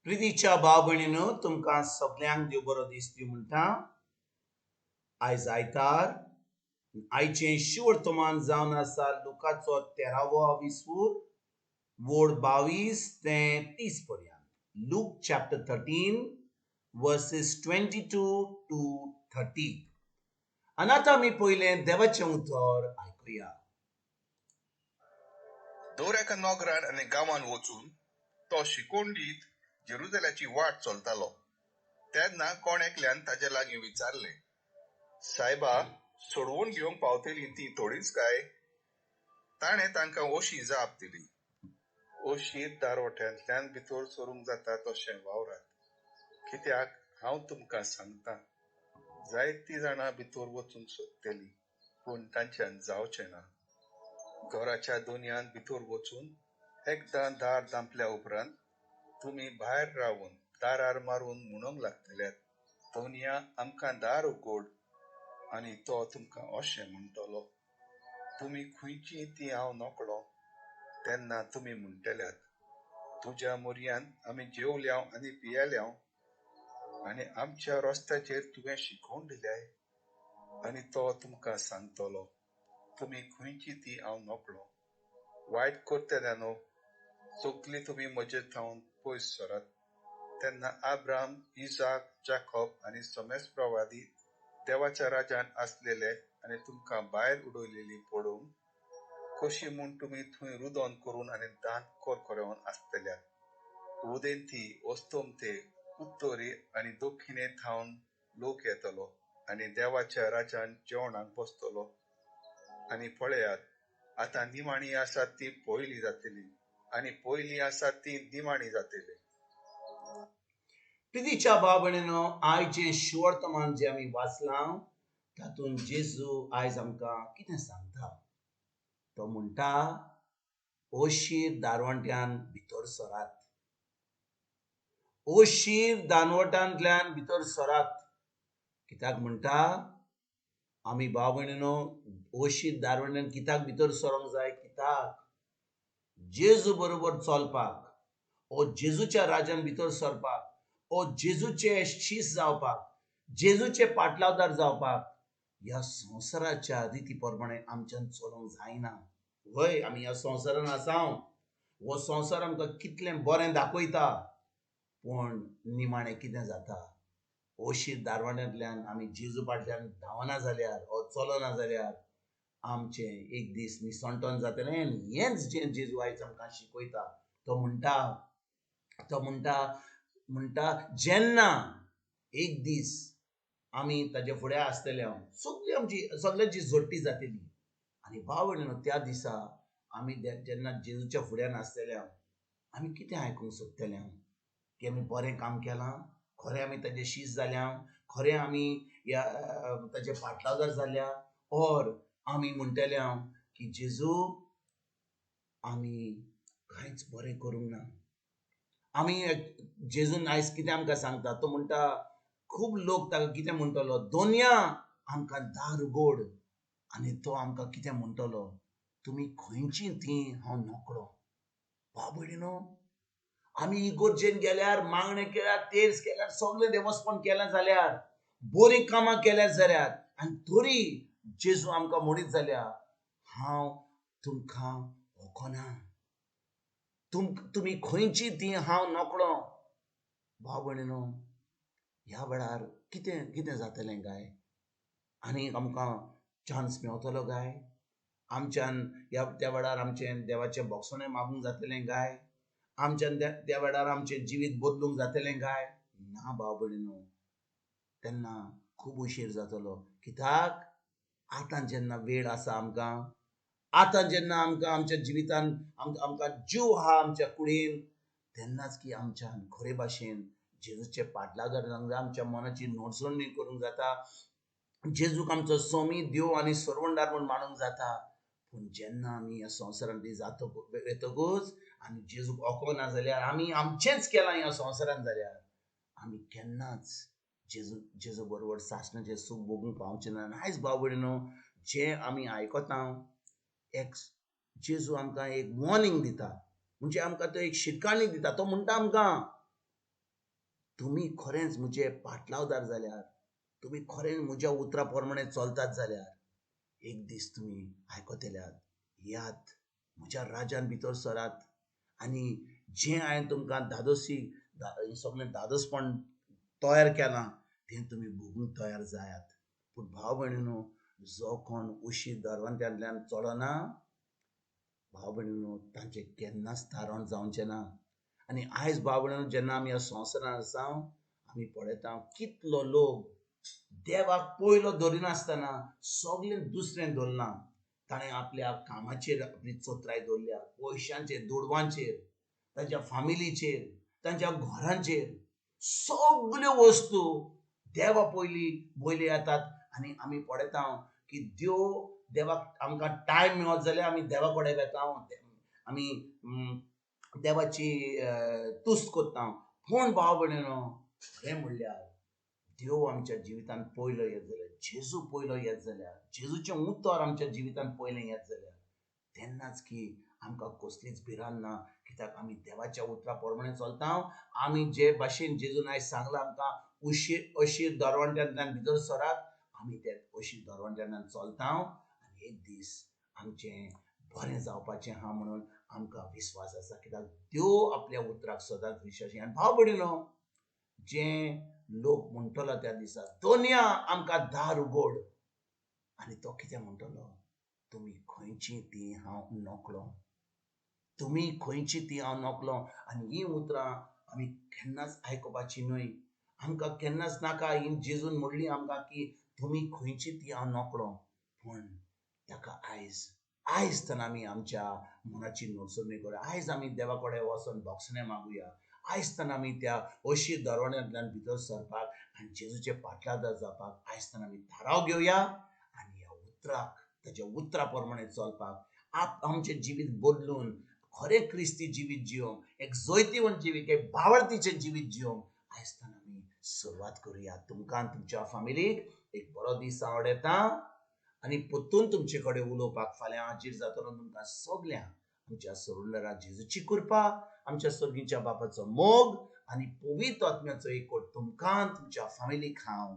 प्रितीच्या भाव भयणीनो, तुमकां सगल्यांक देव बरो दीस दिवं म्हणटा. आयज आयतार, आयचें शिवर्तमान जावन आसा लुकाचो 13वो विसूर वोड 22 ते 30 पर्यंत. Luke chapter 13 verses 22 to 30. आनी आतां आमी पयलें देवाचें उतर आयकुया. दर एका नगरान आनी गांवान वचून तो शिकोवण दीत जेरुजाल्याची वाट चलतालो. तेन्ना कोण एकल्यान ताजे लागीं विचारलें, सायबा, सोडवून घेवंक पावतलीं तीं थोडींच काय? ताणें तांकां अशी जाप दिली, अशीर दारवट्यांतल्यान भितर सरूंक जाता तशें वावरात, कित्याक हांव तुमकां सांगतां, जायतीं जाणां भितर वचूंक सोदतलीं, पूण तांच्यान जावचें ना. घराच्या दोनयान भितर वचून एकदां दार धांपल्या उपरांत तुमी भायर रावन दारार मारून म्हणूंक लागतल्यात, दोनया आमकां दार उगड, आनी तो तुमकां अशें म्हणटलो, तुमी खंयची ती हांव नकळो. तेन्ना तुमी म्हणटल्यात, तुज्या मोरयान आमी जेवल्याव आनी पियेल्याव आनी आमच्या रस्त्याचेर तुवें शिकोवन दिल्याय. आनी तो तुमकां सांगतलो, तुमी खंयची ती हांव नकळो. वायट करतल्यानो, सगलीं तुमी म्हजे थावन पयस सरात. तेन्ना आब्राम, इजाक, जाकॉब आनी समेस्त प्रवादी देवाच्या राजान आसलेले आनी तुमकां भायर उडयलेली पळोवन कशी म्हूण तुमी थंय रुदन करून आनी दांत करकरोवन आसतल्यात. उदेंती, अस्तमते, उत्तरे आनी दक्षिणे थावन लोक येतलो आनी देवाच्या राजान जेवणाक बसतलो. आनी पळयात, आतां निमाणी आसात ती पयली जातली आनी पयली आसात ती निमाणी जातली. प्रितीच्या भाव भयणीनो, आयचें शिवर्तमान जें आमी वाचलां तातूंत जेजू आयज आमकां कितें सांगता? तो म्हणटा, अशीर दारवंट्यान भितर सरात, अशीर दानवटांतल्यान भितर सरात. कित्याक म्हणटा आमी भाव भयणीनो अशीर दारवंट्यान कित्याक भितर सरोंक जाय? कित्याक जेजू बरोबर चलपाक, ओ जेजूच्या राजान भितर सरपाक, ओ जेजूचे शीस जावपाक, जेजूचे पाटलावदार जावपाक ह्या संवसाराच्या रिती प्रमाणे आमच्यान चलोवंक जायना. वय, आमी ह्या संवसारान आसा, हो संवसार आमकां कितलें बरें दाखयता, पूण निमाणें कितें जाता? अशीर दारवंट्यांतल्यान आमी जेजू फाटल्यान धांवना जाल्यार ओ चलना जाल्यार आमचें एक दीस निसणटन जातलें. आनी हेंच जें जेजू आयज आमकां शिकयता. तो म्हणटा, तो म्हणटा म्हणटा जेन्ना एक दीस आमी ताजे फुडें आसतले, सगळी आमची सगळ्यांची जोडटी जातली. आनी भाव भयणीनो, त्या दिसा आमी जेन्ना जेजूच्या फुड्यान आसतले, आमी कितें आयकूंक सोदतले? की आमी बरें काम केलां, खरें आमी ताजे शीस जाल्या, खरें आमी ह्या ताजे पाटलावदार जाल्या, ओर आमी म्हणटले की जेजू आमी कांयच बरें करूंक ना. आमी जेजून आयज कितें आमकां सांगता? तो म्हणटा, खूब लोक ताका कितें म्हणटलो, दोनया आमकां दार उगड, आनी तो आमकां कितें म्हणटलो, तुमी खंयची ती हांव नकळो. भाव भयणीनो, आमी इगोर्जेन गेल्यार, मागणें केल्यार, तेर्स केल्यार, सगळें देवस्पण केलें जाल्यार, बरीं कामां केल्यार जाल्यार, आनी तरी जेजू आमकां म्हणीत जाल्यार हांव तुमकां वळखना, तुमी खंयची ती हांव नकळो. भाव भयणीनो, ह्या वेळार कितें कितें जातलें काय? आनी आमकां चान्स मेवतलो काय? आमच्यान ह्या त्या वेळार आमचें देवाचें बोगसणें मागूंक जातलें काय? आमच्यान त्या वेळार आमचें जिवीत बदलूंक जातलें काय? ना भाव भयणीनो, तेन्ना खूब उशीर जातलो. कित्याक आतां जेन्ना वेळ आसा आमकां, आतां जेन्ना आमकां आमच्या जिवितान आमकां जीव आहा आमच्या कुडीन, तेन्नाच की आमच्यान खरे भाशेन जेजूचे पाटलागर जावंक जाय, आमच्या मनाची नोटसणी करूंक जाता, जेजूक आमचो स्वामी, देव आनी सरवणदार म्हूण मानूंक जाता. पूण जेन्ना आमी ह्या संवसारांत वेतकूच आनी जेजूक वळखना जाल्यार, आमी आमचेंच केलां ह्या संवसारांत जाल्यार, आमी केन्नाच जेजू बरोबर सासणाचें सूख भोगूंक पावचें ना. आयज भाव भयणीनो, जें आमी आयकता, एक जेजू आमकां एक वॉर्निंग दिता, म्हणजे आमकां तो एक शिटकावणी दिता. तो म्हणटा आमकां, तुमी खरेंच म्हजे पाटलावदार जाल्यार, तुमी खरेंच म्हज्या उतरा प्रमाणे चलतात जाल्यार एक दीस तुमी आयकतल्यात, यात म्हज्या राजान भितर सरात आनी जें हांवें तुमकां धादोसी सगळें धादोसपण तयार केलां तें तुमी भोगूंक तयार जायात. पूण भाव भयणीनो, जो कोण उशीर दरवंट्यांतल्यान चलना भाव भयणीनो, तांचें केन्नाच तारण जावचें ना. आनी आयज भाव भयणीनो, जेन्ना आमी ह्या संवसारांत आसा आमी पळयता कितलो लोक देवाक पयलो धरिनासतना सगळें दुसरें धरलां. ताणें आपल्या कामाचेर आपली चत्राय दवरल्या, पयशांचेर, दुडवांचेर, तांच्या फामिलीचेर, तांच्या घरांचेर, सगल्यो वस्तू देवा पयलीं वयले येतात. आनी आमी पळयता की देव देवाक आमकां टायम मेळत जाल्यार आमी देवा कडेन वेता, आमी देवाची तुस्त करता. पूण भाव भयणीनो, खरें म्हणल्यार देव आमच्या जिवितांत पयलो येत जाल्यार, जेजू पयलो येत जाल्यार, जेजूचें उतर आमच्या जिवितांत पयलें येत जाल्यार तेन्नाच की आमकां कसलीच भिरांत ना. कित्याक आमी देवाच्या उतरा प्रमाणे चलता. आमी जे भाशेन जेजून आयज सांगलां आमकां, उशीर अशीर दरवंट्यांतल्यान भितर सरात, आमी ते अशीर दरवंट्यांतल्यान चलता आनी एक दीस आमचें बरें जावपाचें आहा म्हणून आमकां विस्वास आसा. कित्याक देव आपल्या उतराक सदांच विश्वासी. आनी भाव भयणीनो, जें लोक म्हणटलो त्या दिसा, दोनया आमकां दार उगड, आनी तो कितें म्हणटलो, तुमी खंयची ती हांव नकळो, तुमी खंयची ती हांव नकळो. आनी हीं उतरां आमी केन्नाच आयकुपाची न्हय. आमकां केन्नाच नाका ही जेजून म्हणली आमकां की तुमी खंयची ती हांव नकळो. पूण ताका आयज आयज तर आमी आमच्या मनाची नडसणी करूया, आयज आमी देवा कडेन वचोन भोगसणें मागुया, आयज तर आमी त्या अशीर दरवंट्यांतल्यान भितर सरपाक आनी जेजूचे पाटलादार जावपाक आयज तर आमी थाराव घेवया आनी ह्या उतराक, ताच्या उतरा प्रमाणे चलपाक, आप आमचें जिवीत बदलून खरें क्रिस्ती जिवीत जिवंक, एक जैतिवंत जिवीत, एक बावळतीचें जिवीत जिवंक आयज तर आमी सुरवात करुया. तुमकां तुमच्या फामिलीक एक बरो दीस आवडटा आनी परतून तुमचे कडेन उलोवपाक फाल्यां हाजीर जातलो. तुमकां सगल्यांक आमच्या सरुंदरा जेजूची कृपा, आमच्या सर्गीच्या बापाचो मोग आनी पवित्र आत्म्याचो एकवट तुमकां तुमच्या फामिलीक हांव